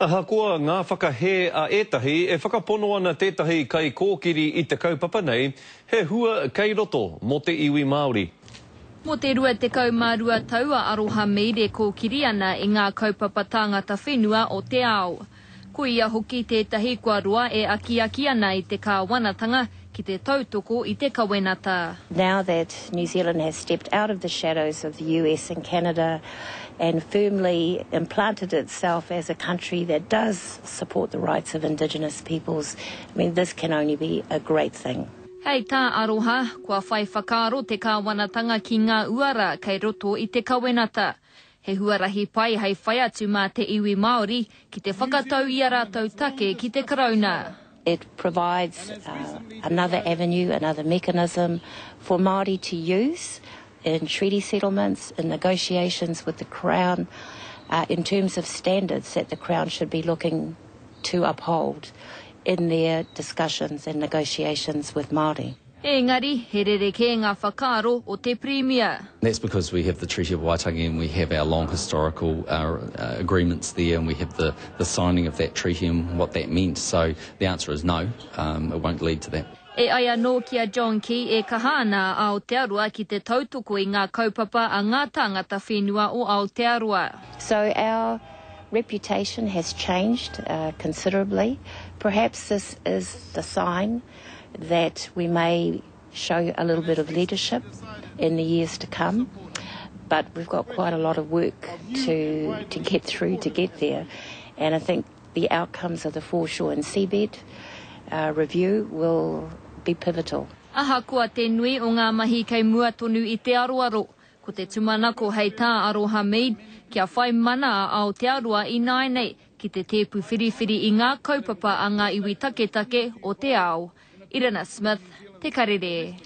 Ahakoa ngā whakahē a ētahi, e whakapono ana tētahi kaikōkiri i te kaupapa nei, he hua kei roto mō te iwi Māori. Mō te 22 tau a Aroha Mead e kōkiri ana i ngā kaupapa tāngata whenua o te ao. Ko ia hoki tētahi kua roa e akiaki ana i te kāwanatanga ki te tautoko i te kawenata. Now that New Zealand has stepped out of the shadows of the US and Canada and firmly implanted itself as a country that does support the rights of Indigenous peoples, I mean, this can only be a great thing. Hei tā Aroha, kua whai whakaaro te kāwanatanga ki ngā uara kei roto i te kawenata. He huarahi pai hei whai atu mā te iwi Māori ki te whakatau i a rātou take ki te Karauna. It provides uh, another avenue, another mechanism for Māori to use in treaty settlements, in negotiations with the Crown, uh, in terms of standards that the Crown should be looking to uphold in their discussions and negotiations with Māori. Engari, he rerekē ngā whakaaro o te Pirimia. That's because we have the Treaty of Waitangi and we have our long historical uh, uh, agreements there and we have the, the signing of that treaty and what that meant. So the answer is no, um, it won't lead to that. E ai anō ki a John Key e kaha ana a Aotearoa ki te tautoko i ngā kaupapa a ngā tāngata whenua o Aotearoa. So our reputation has changed uh, considerably. Perhaps this is the sign that we may show a little bit of leadership in the years to come. But we've got quite a lot of work to, to get through to get there. And I think the outcomes of the foreshore and seabed uh, review will be pivotal. Ahakoa te nui o ngā mahi kei mua tonu i te aroaro, ko te tūmanako hei tā Aroha Mead, kia whai mana a Aotearoa ināianei ki te tēpu whiriwhiri i ngā kaupapa a ngā iwi taketake o te ao. Irina Smith, Te Karere.